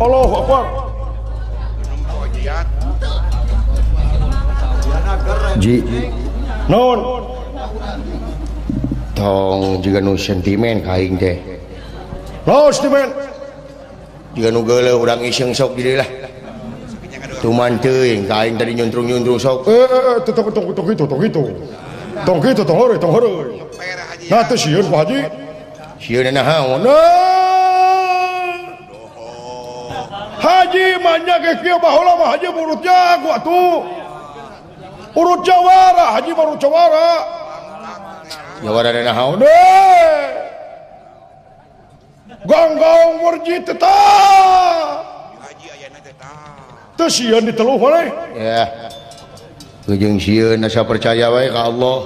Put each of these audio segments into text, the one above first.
Allahu Akbar. Ji naon tong jiga nu sentimen ka aing teh. Naon sentimen? Jiga nu geuleuh urang iseng sok di dieu lah. Tuman teuing ka aing tadi nyuntrung-nyuntrung sok. Tong tong tong kitu tong kitu. Tong kitu tong heureuy tong heureuy. Nah teu sieun Pak Haji. Sieun naon? Haji mah nya ge kieu baheula mah haji urut jago atuh. Urut jawara, haji mah urut jawara. Jawara naon? Gonggong warji tetap. Haji ayana tetap. Teu sieun diteluh maneh. Ya. Jeung sieun asa percaya wae ka Allah.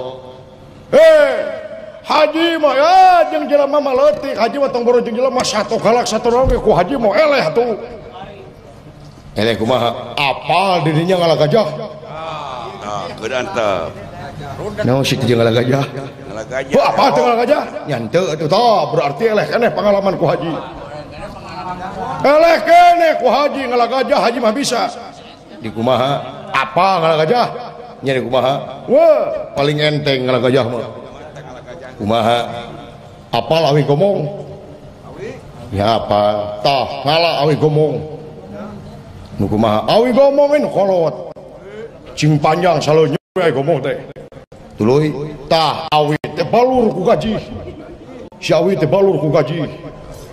Haji mah ya jeung jelema mah leutik, haji mah tong boro jeung jelema satu galak satu naon ge ku haji mah eleh atuh. Eleh kumaha? Apal dirinya ngalah gajah. Ah, geus antep. Naon sih jeung ngalah gajah? Ngalah gajah. Heuh, apa teh ngalah gajah? Nya henteu atuh tah, berarti eleh keneh pengalaman ku haji. Eleh keneh ku haji ngalah gajah, haji mah bisa. Di kumaha? Apa ngalah gajah? Nya di kumaha? Wah, paling enteng ngalah gajah mah. Kumaha? Apal awi gomong? Ya apa? Tah ngalah awi gomong. Nu kumaha? Awi gomong nu kolot. Cing panjang saleunyeun we gomong teh. Tuluy tah awi teh balur ku gaji. Si awi teh balur ku gaji.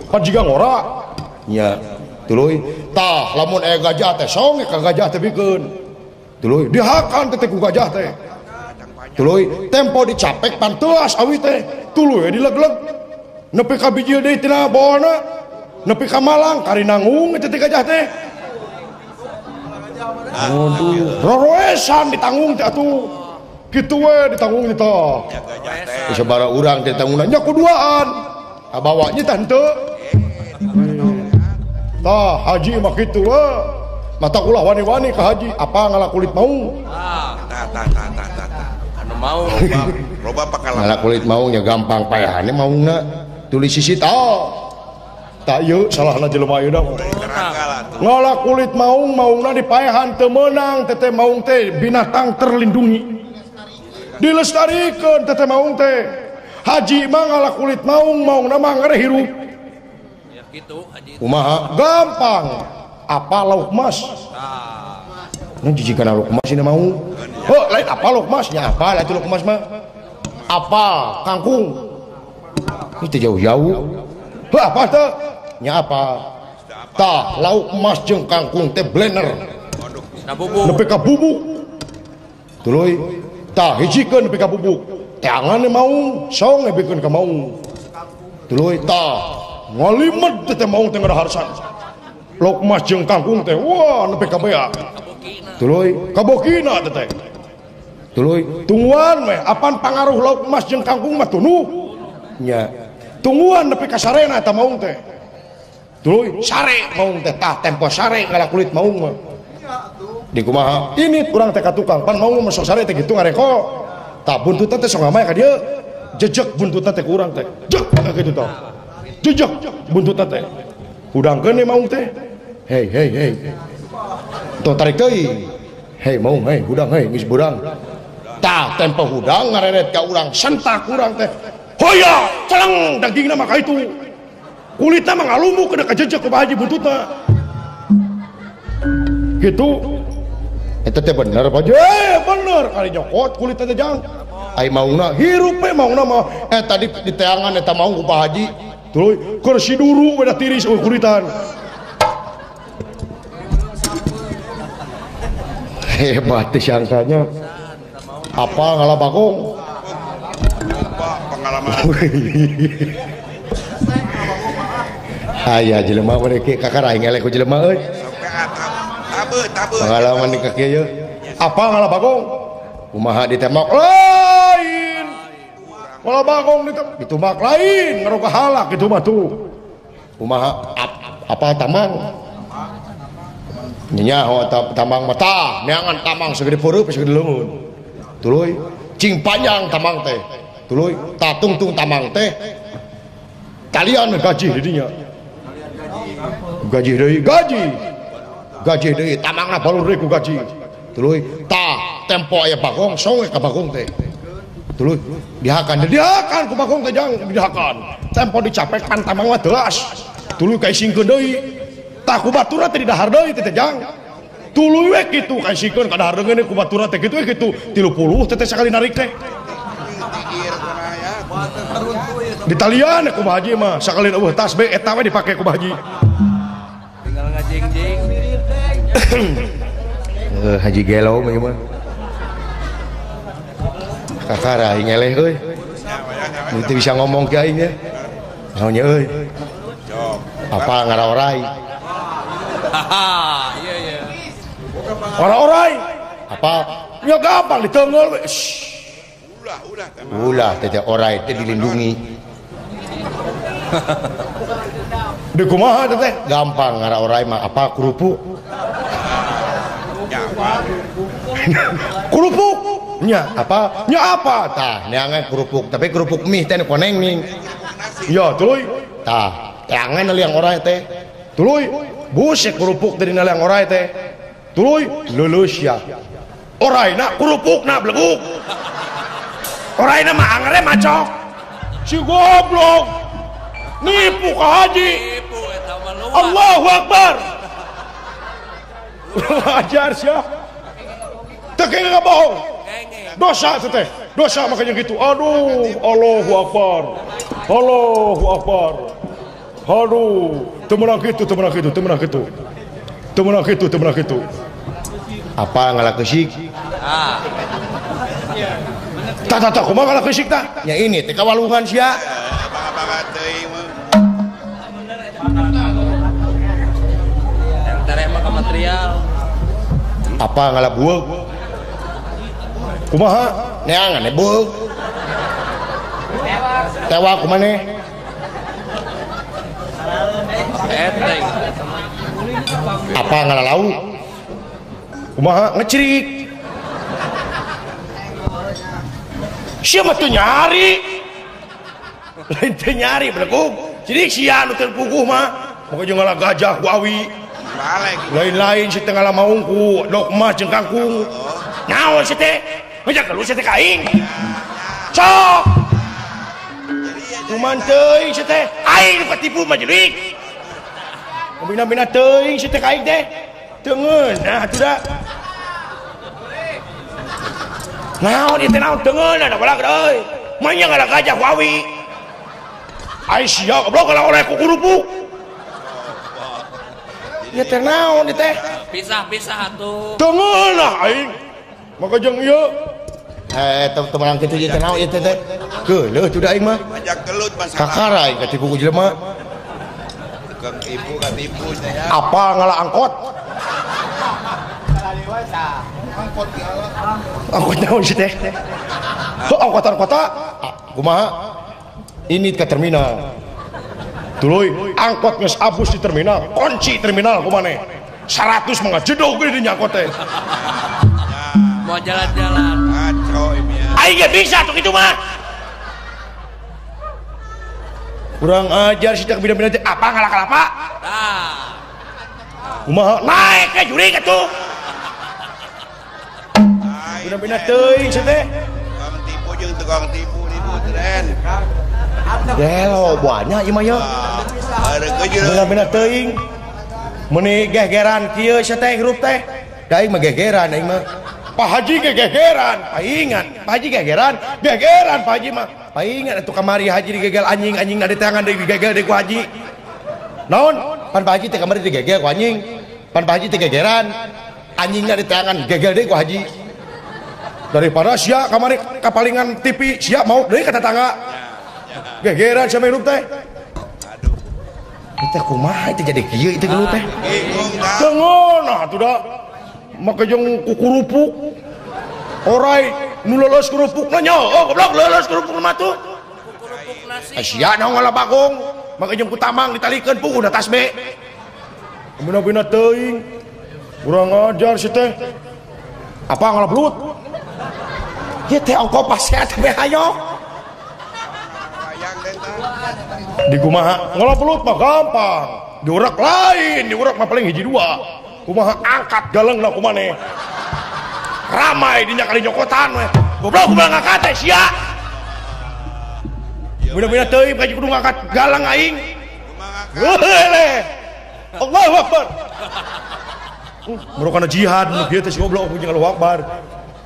Pan jiga ngora. Nya tuluy tah lamun aya gajah teh song ka gajah teh bikeun. Tuluy dihakan teh ku gajah teh. Tuluy tempo dicapek panteas awi teh. Tuluy dileg-leg. Nepi ka bijil deui tina bawana. Nepi ka Malang kari nanggung teh gajah teh. Aduh, roroesan ditanggung teh atuh. Kitu we ditanggung teh tah. Sabaraha urang teh tanggungna nya kuduaan. Kabawa nya tah henteu. Tah haji mah kitu we. Mata ulah wani-wani ka haji, apa ngalah kulit maung? Tah tah tah tah tah. Anu maung loba pangalaman. Ngalah kulit maung nya gampang paehane maungna. Tulis sisi tah. Tak ieu salahna jelema ieu dah. Ngalah kulit maung, maungna dipaehan teu meunang teteh maung teh binatang terlindungi. Dilestarikeun teteh maung teh. Haji mah ngalah kulit maung, maungna mah ngere hirup. Ya kitu haji. Kumaha? Gampang. Apa lauk mas? Nah jijikan lauk mas ini maung. Heuh, lain apa lauk mas? Nya apa lah itu lauk mas mah? Apa kangkung? Ini teh jauh-jauh. Heuh, apa teh? Nya apa? Tah lauk emas jeung kangkung teh blender. Nepi ka bubuk. Tuluy tah hijikeun nepi ka bubuk. Teangan maung, song bikeun ka maung. Tuluy tah ngalimed teh maung teh ngadaharsan. Lauk emas jeung kangkung teh wah nepi ka bea. Tuluy kabokina teh. Tuluy tungguan we apan pangaruh lauk emas jeung kangkung mah tunuh. Nya tungguan nepi ka sarena eta maung teh. Tuluy sare maung teh tah tempo sare ngalah kulit maung mah. Di kumaha? Ini urang teh ka tukang pan maung mah sok sare teh kitu ngareko. Tah buntutna teh sok ngamaya ka dieu. Jejek buntutna teh ku urang teh. Jek kitu tah. Jejek buntutna teh. Hudangkeun we maung teh. Hei hei hei. Tong tarik teuing. Hei maung hei hudang hei geus burang. Tah tempo hudang ngareret ka urang sentak urang teh. Hoya celeng dagingna mah ka itu. Kulitna mah ngalumuk ke kajejek ku Pak Haji buntutna. Gitu. Eta teh bener Pak Haji. Bener kali nyokot kulitna teh jang. Ai maungna hirup we maungna mah. Tadi di teangan eta maung ku Pak Haji. Tuluy keur siduru we da tiris kulitan. Hebat teh sangkanya. Apa ngalah bagong? Pengalaman. Aya jelema we kieu kakara aing eleh ku jelema euy. Pengalaman di kaki ieu. Apa ngalah bagong? Kumaha ditembak lain. Ngalah bagong ditumbak lain, ngaroga halak kitu mah tuh. Kumaha apa tamang? Nya tamang mah tah, neangan tamang segede peureub segede leungeun. Tuluy cing panjang tamang teh. Tuluy tatungtung tamang teh. Talian gaji di dinya. Gaji deui gaji. Gaji deui tamangna balur deui ku gaji. Tuluy tah tempo aya bagong song ka bagong teh. Tuluy dihakan dihakan ku bagong teh jang dihakan. Tempo dicapek pan tamang mah teuas. Tuluy kaisingkeun deui. Tah ku baturna teh didahar deui teh jang. Tuluy we kitu kaisingkeun ka dahar deui ku baturna teh kitu we kitu 30 teh sakali narik teh. Di talian ku Haji mah sakali eueuh tas be eta we dipake ku Haji. Tinggal ngajing-jing. Haji gelo mah ieu mah. Kakara aing eleh euy. Teu bisa ngomong ke aing nya. Naon nya euy. Apa ngaraorai? Haha, iya iya. Ora-orai. Apa? Ya gampang ditenggel we. Ulah teh orai teh dilindungi. Di kumaha teh? Gampang ngaraorai mah apa kerupuk. Kerupuk. Nya apa? Nya apa? Tah, neangan kerupuk, tapi kerupuk mie teh nu koneng ning. Ya, tuluy. Tah, teangan liang orai teh. Tuluy, buset kerupuk teh dina liang orai teh. Tuluy, lulus ya. Oraina kerupukna bleguk. Oraina mah angere macok. Si goblok. Nipu ka haji. Allahu Akbar. Ajar sia. Teu kenging bohong. Dosa teh. Dosa makanya gitu. Aduh, Allahu Akbar. Allahu Akbar. Aduh, teu meunang kitu, teu meunang kitu, teu meunang kitu. Teu meunang kitu, teu meunang kitu. Apa ngalah keusik? Ah. Tah tah tah kumaha ngalah keusik tah? Nya ini teh kawalungan sia. Bangga-bangga teuing mah. Entere mah ka material. Apa ngalah bueuk? Kumaha? Neangan bueuk. Tewak kumaneh? Enteng. Apa ngalah lauk? Kumaha ngecerik. Sia mah teu nyari. Lain teu nyari belegug. Jadi sia nu teu puguh mah. Maka jeung ngalah gajah ku awi. Lain-lain si teh ngalah maung ku dok mah jeung kangkung. Naon si teh? Ngajak gelut si teh ka aing. Sok. Kuman teuing si teh. Aing nu katipu mah jelik. Bina-bina teuing si teh ka aing teh. Teu ngeunah atuh da. Naon ieu teh naon teu ngeunah da balag euy. Manya ngalah gajah ku awi. Ai sia goblok ngalah orai ku kerupuk. Ieu teh naon ieu teh? Pisah-pisah atuh. Teu ngeunah aing. Maka jeung ieu teu meunang kitu ieu teh naon ieu teh teh. Geuleuh tuh da aing mah. Ajak gelut masalah. Kakara aing katipu ku jelema. Tukang tipu katipu nya. Apa ngalah angkot? Angkot naon sih teh? Heuh angkotan kota? Kumaha? Ini ke terminal. Tuluy angkot geus abus di terminal, kunci terminal kumaneh. 100 mah ngajedog geuning di angkot teh. Mau jalan-jalan. Ngaco ini. Aing ge bisa tuh kitu mah. Kurang ajar sih teh bina-bina teh apa ngalah kalapa? Tah. Kumaha naek ke jurig atuh. Bina-bina teuing sih teh. Tukang tipu jeung tukang tipu nipu tren. Gelo banyak ieu mah ye. Bina-bina teuing. Meuni gegeran kieu sih teh hirup teh. Da aing mah gegeran aing mah. Pak Haji ge gegeran, paingan. Pak Haji gegeran, gegeran Pak Haji mah. Paingan atuh kamari haji digegel anjing, anjing na di tangan digegel deui ku haji. Naon? Pan Pak Haji teh kamari digegel ku anjing. Pan Pak Haji teh gegeran. Anjingna di tangan gegel deui ku haji. Daripada sia kamari kapalingan TV, sia mau deui ka tetangga. Gegeran sia hirup teh. Aduh. Teh kumaha teh jadi kieu itu gelut teh. Teu ngeunah atuh da. Maka jeung kukurupuk. Orai nu leuleus kerupukna nya, oh goblok leuleus kerupukna mah tuh. Kerupuk nasi. Sia naon ngalah bagong. Maka jeung ku tamang ditalikeun puguh da tas be. Bina-bina teuing. Kurang ajar si teh. Apa ngalah belut? Ieu teh ongko paseat be hayo. Di kumaha? Ngalah belut mah gampang. Diurak lain, diurak mah paling hiji dua. Kumaha angkat galengna kumaneh. Ramai dinya kali nyokotan we. Goblok kumaha ngangkat teh sia. Bina-bina teuing kaji kudu ngangkat galang aing. Heuleh. Allahu Akbar. Merokana jihad nu kieu teh si goblok jeung Allahu Akbar.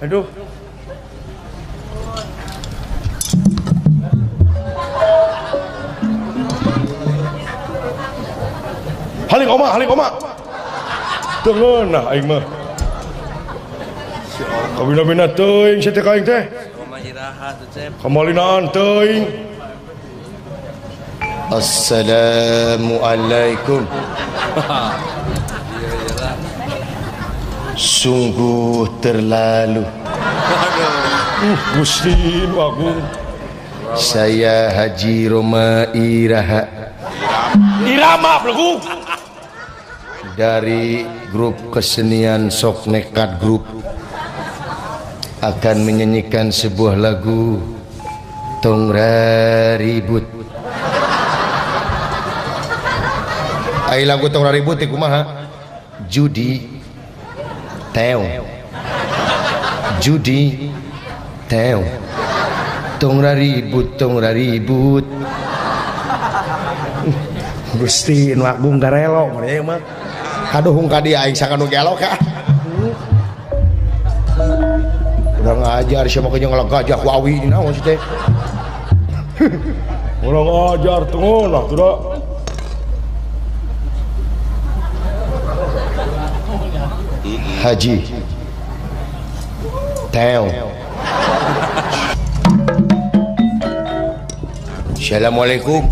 Aduh. Haling oma, haling oma. Teu ngeunah aing mah. Kabina-bina teuing sia teh ka aing teh. Oma iraha tuh Cep. Kamalinaan teuing. Assalamualaikum. Sungguh terlalu. Gusti nu agung. Saya Haji Roma Iraha. Irama belegu. Dari grup kesenian Sok Nekat Group akan menyanyikan sebuah lagu Tong Raribut. Ai lagu Tong Raribut teh kumaha? Judi teo. Judi teo. Tong raribut, tong raribut. Gusti nu agung garelo mah mah. Kaduhung ka dieu aing sangkan nu gelo ka. Urang ajar sia mah jeung ngalagajah ku awi naon sih teh. Urang ajar teu ngeunah tuh da. Haji Teo. Assalamualaikum.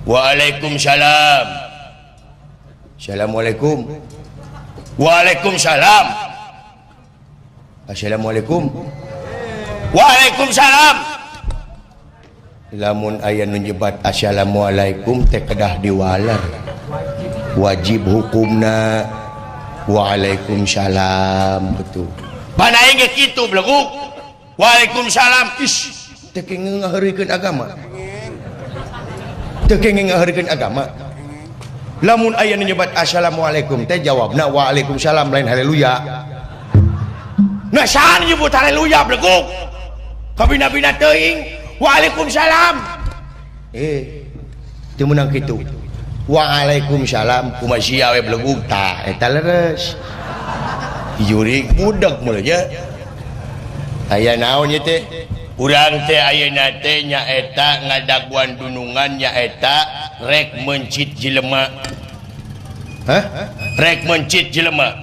Waalaikumsalam. Assalamualaikum. Waalaikumsalam. Assalamualaikum. Waalaikumsalam. Lamun aya nu nyebat assalamualaikum teh kedah diwaler. Wajib hukumna. Waalaikumsalam betul. Pan aing ge kitu beleguk. Waalaikumsalam. Is teu kenging ngaheurikeun agama. Teu kenging ngaheurikeun agama. Lamun aya nu nyebat assalamualaikum teh jawabna waalaikumsalam lain haleluya. Nah saha nyebut haleluya beleguk? Kabina-bina teuing waalaikumsalam. Teu meunang kitu. Waalaikumsalam kumaha sia we belegug tah eta leres. Jurig budak mulanya. Aya naon ieu teh? Urang teh ayeuna teh nyaeta ngadaguan dunungan nyaeta rek mencit jelema. Hah? Rek mencit jelema.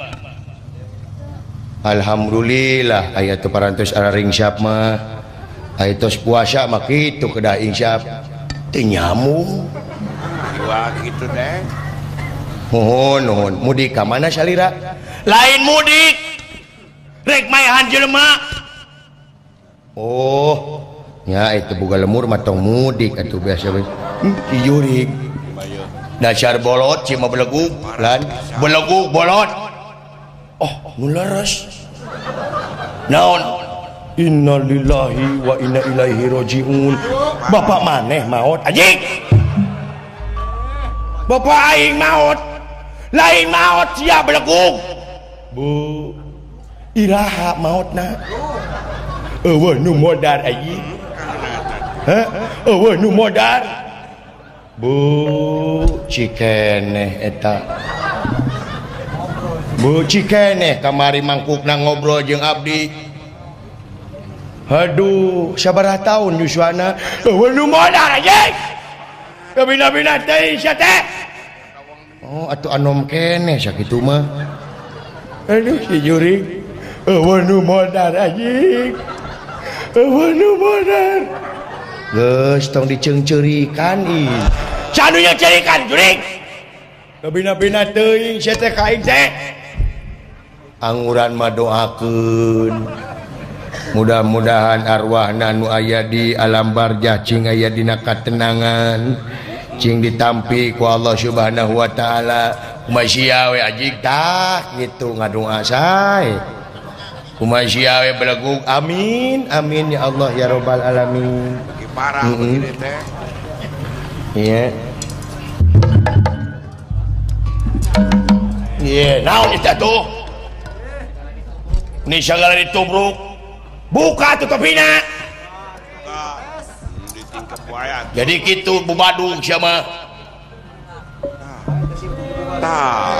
Alhamdulillah aya teu parantos araringsap mah. Aya tos puasa mah kitu kedah insyaf. Teu nyamuk. Wah gitu deh. Nuhun nuhun mudik ka mana salira? Lain mudik. Rek maehan jelema. Oh, nya itu boga lemur mah tong mudik atuh biasa we. Jurig. Dasar bolot cima belegug lan belegug bolot. Oh, nu leres. Naon? Innalillahi wa inna ilaihi rajiun. Bapak maneh maot anjing. Bapak aing maot. Lain maot sia belegug. Bu iraha maotna? Eueuh nu modar anjing. Hah? Eueuh nu modar. Bu cikeneh eta. Bu cikeneh kamari mangkukna ngobrol jeung abdi. Aduh, sabaraha taun yuswana? Eueuh nu modar anjing. Kabina-bina teh sia teh. Oh, atuh anom keneh sakitu mah. Aduh si jurig. Eueuh nu modar anjing. Eueuh nu modar. Geus tong diceungceurikan ih. Saha nu nyeungceurikan jurig? Kabina-bina teuing sia teh ka aing teh. Anguran mah doakeun. Mudah-mudahan arwahna nu aya di alam barjah cing aya dina katenangan, cing ditampi ku Allah Subhanahu wa taala. Kumaha sia we anjing tah kitu ngadoa sae. Kumaha sia we belegug amin amin ya Allah ya rabbal alamin. Parah begini teh. Iya. Ye, naon eta tuh? Ini segala ditubruk. Buka tuh topina. Jadi gitu bubadung siapa? Tah,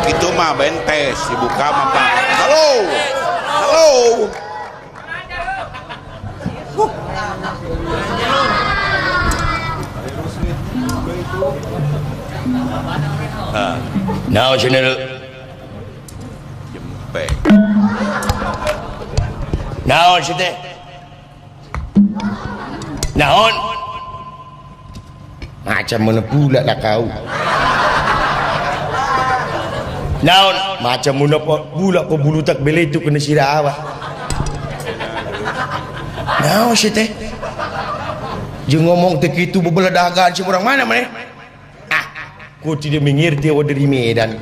gitu mah bentes dibuka mah. Halo. Halo. Nah, sini jempe. Naon sih teh? Naon? Macam mana pula lah kau. Naon? Macam mana pula kau bulu tak beli itu kena sirah awak. Naon sih teh? Jeung ngomong teh kitu bebeledagan si orang mana maneh? Ah, kau tidak mengerti awak dari Medan.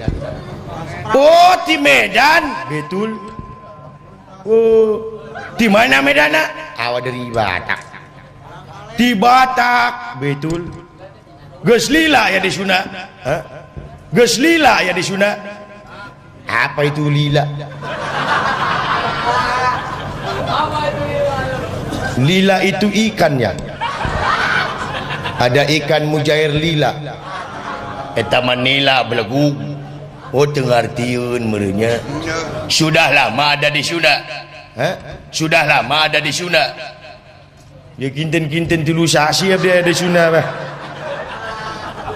Oh, di Medan, betul. Oh, di mana Medana? Awak dari Batak. Di Batak, betul. Geus lila ya di Sunda. Hah? Geus lila ya di Sunda. Apa itu lila? Lila itu ikan ya. Ada ikan mujair lila. Eta mah nila belegug. Oh, teu ngartieun meureunnya. Sudah lama ada di Sunda. Hah? Sudah lama ada di Sunda. Ya kinten-kinten tilu sasi abdi ada di Sunda bah.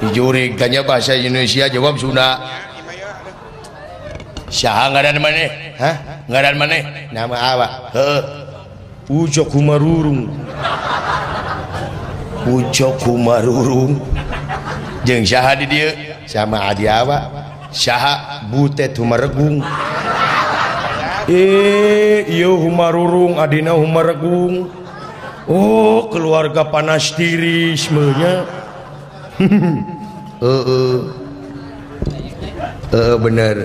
Dijurig tanya bahasa Indonesia jawab Sunda. Saha ngaran maneh? Hah? Ngaran maneh? Nama awak. Heeh. Ucok Humarurung. Ucok Humarurung. Jeung saha di dieu? Sama adi awak. Saha? Butet Humaregung. Ieu Humarurung adina Humaregung. Oh, keluarga panas tiris meunya. Heeh. Heeh bener.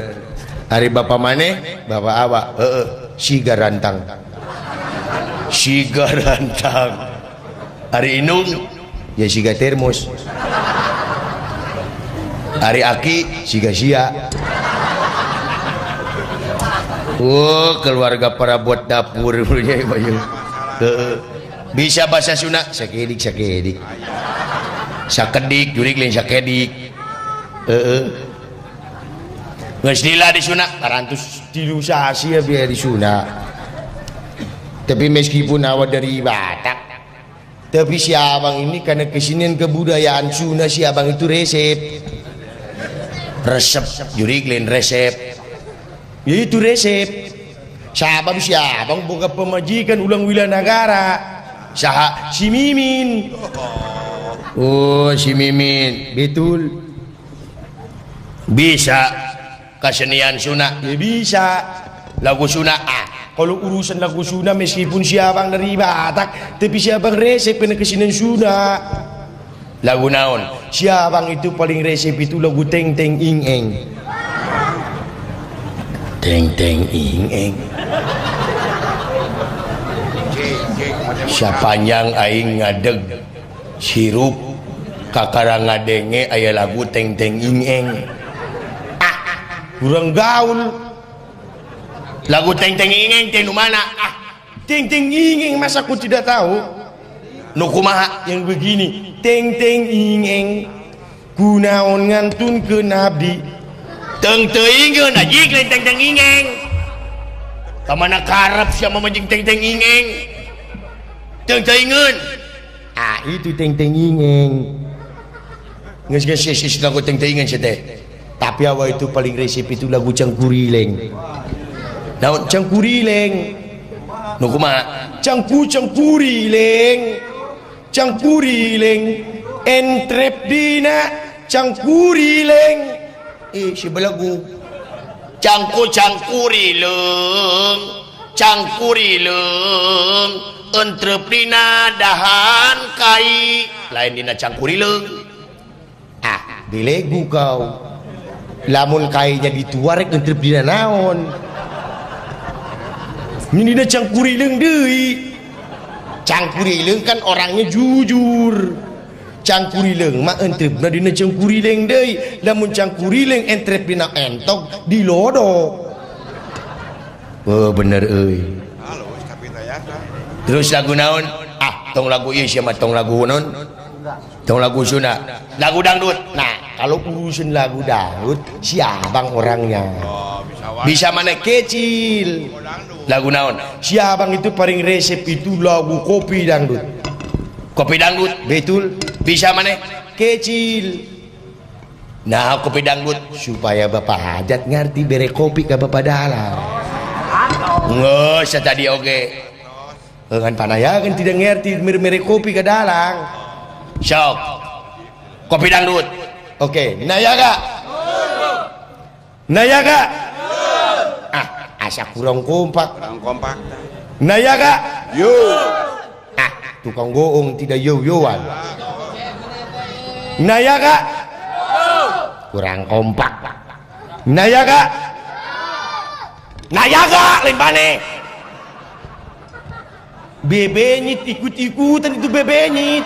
Hari bapak maneh? Bapak awak. Heeh, siga rantang. Siga rantang. Hari indung? Ya siga termos. Hari aki? Siga sia. Oh, keluarga perabot dapur. Bisa bahasa Sunda? Sakedik sakedik. Sakedik jurig lain sakedik. Heeh. Geus lila di Sunda, parantos tilu sasi ya biar di Sunda. Tapi meskipun awak dari Batak, tapi si abang ini karena kesinian kebudayaan Sunda, si abang itu resep. Resep jurig lain resep. Ya itu resep. Sabab si abang boga pemajikan ulang wilanagara. Saha? Si Mimin. Oh, si Mimin. Betul. Bisa kesenian Sunda? Ya bisa. Lagu Sunda? Ah, kalau urusan lagu Sunda meskipun si abang dari Batak, tapi si abang resep kena kesenian Sunda. Lagu naon? Si abang itu paling resep itu lagu Teng Teng Ing Eng. Teng Teng Ing Eng. Sapanjang aing ngadeg sirup kakara ngadenge aya lagu Teng Teng Ing Eng. Ah, kurang gaul. Lagu Teng Teng Ing Eng teh nu mana? Ah, Teng Teng Ing Eng masa aku tidak tahu? Nu kumaha? Yang begini, Teng Teng Ing Eng kunaon ngantun ke abdi. Teng teuingeun anjing lain Teng Teng Ing Eng. Ka mana karep sia mah jeung Teng Teng Ing Eng. Teng teuingeun. Ah, itu Teng Teng Ing Eng. Geus geus geus lagu Teng Teng Ing Eng teh. Tapi awak itu paling resep itu lagu Cangkurileng. Naon Cangkurileng? Nu kumaha? Cangku cangkurileng. Cangkurileng entrep dina cangkurileng. Si belagu. Cangku cangkurileng, cangkurileng entrep dina dahan kai. Lain dina cangkurileng. Ah, belegu kau. Lamun kainya dituarek entrep dina naon? Ini dina cangkurileng deui. Cangkurileng kan orangnya jujur. Cangkurileung mah entrepna dina cangkurileung deui. Lamun cangkurileung entrep dina entog dilodok. Oh bener euy. Terus lagu naon? Ah, tong lagu ieu sia mah tong lagu naon? Tong lagu Sunda. Lagu dangdut. Nah, kalau urusan lagu dangdut si abang orangnya. Bisa mana kecil. Lagu naon? Si abang itu paling resep itu lagu kopi dangdut. Kopi dangdut, betul. Bisa mana? Kecil. Nah, kopi dangdut supaya bapak hajat ngerti bere kopi ke bapak dalam. Nggak, saya tadi oke. Dengan panayakan tidak ngerti mere kopi ke dalang. Sok. Kopi dangdut. Oke, nayaga. Nayaga. Ah, asa kurang kompak. Kurang kompak. Nayaga. Yo. Ah, tukang goong tidak yo-yoan. Nayaga. Kurang kompak. Nayaga. Nayaga lain pane. Bebenyit ikut-ikutan itu bebenyit.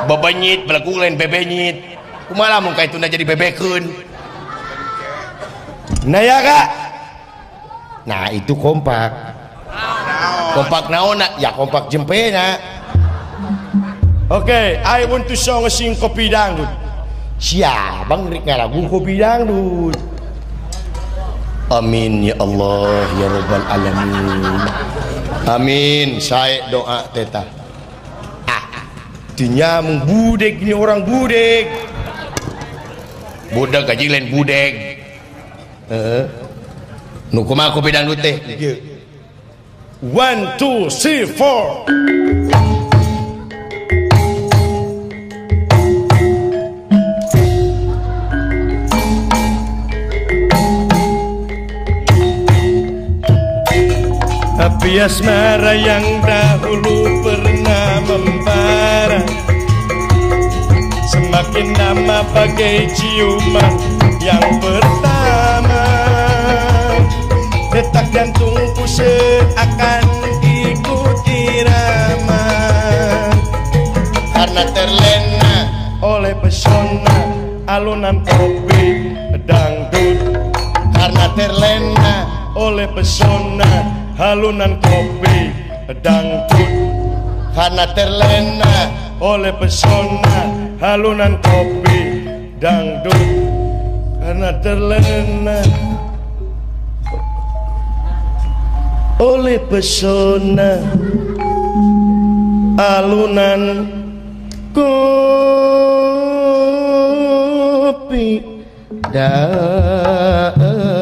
Bebenyit belagu lain bebenyit. Kumaha lamun ka ituna jadi bebekeun. Nayaga. Nah, itu kompak. Kompak naonna? Ya kompak jempena. Oke, I want to song sing kopi dangdut. Siapa rek ngalagu kopi dangdut? Amin ya Allah ya Rabbal alamin. Amin, saya doa teta. Ah, dinyamung budek ini orang budek. Budek gaji lain budek. Heeh. Nu kumaha kopi dangdut teh? 1 2 3 4. Api asmara yang dahulu pernah membara, semakin lama bagai ciuman yang pertama. Detak jantungku seakan ikut irama, karena terlena oleh pesona alunan kopi dangdut. Karena terlena oleh pesona halunan kopi dangdut. Karena terlena oleh pesona halunan kopi dangdut. Karena terlena oleh pesona alunan kopi dangdut.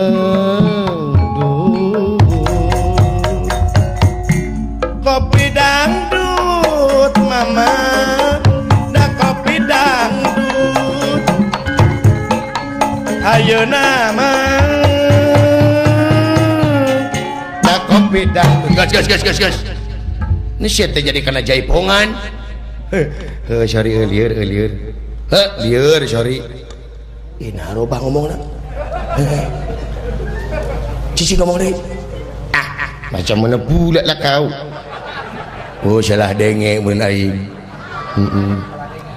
Kopi dangdut mama, da kopi dangdut. Ayo nama da kopi dangdut. Gas gas gas gas gas. Ini siapa jadi kena jaipongan? Heh, sorry lieur lieur. Heh, lieur sorry. Ih, nah robah ngomongna. Cici ngomong deh. Ah, macam mana pula lah kau. Oh salah denge mun aing. Heeh.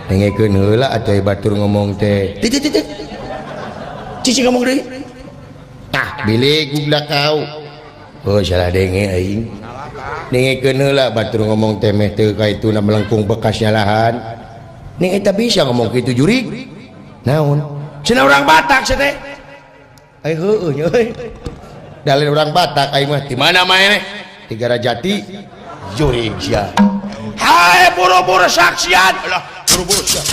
Dengekeun heula atuh batur ngomong teh. Teh. Cici ngomong deui. Tah, bilik gugla kau. Oh salah denge aing. Dengekeun heula batur ngomong teh meh teu ka ituna melengkung bekas nyalahan. Ning eta bisa ngomong kitu jurig. Naon? Cenah urang Batak sia teh. Ai heueuh nya euy. Dalil urang Batak aing mah di mana maneh? Di Garajati. Jurig sia. Hai buru-buru saksian. Alah, buru-buru sia.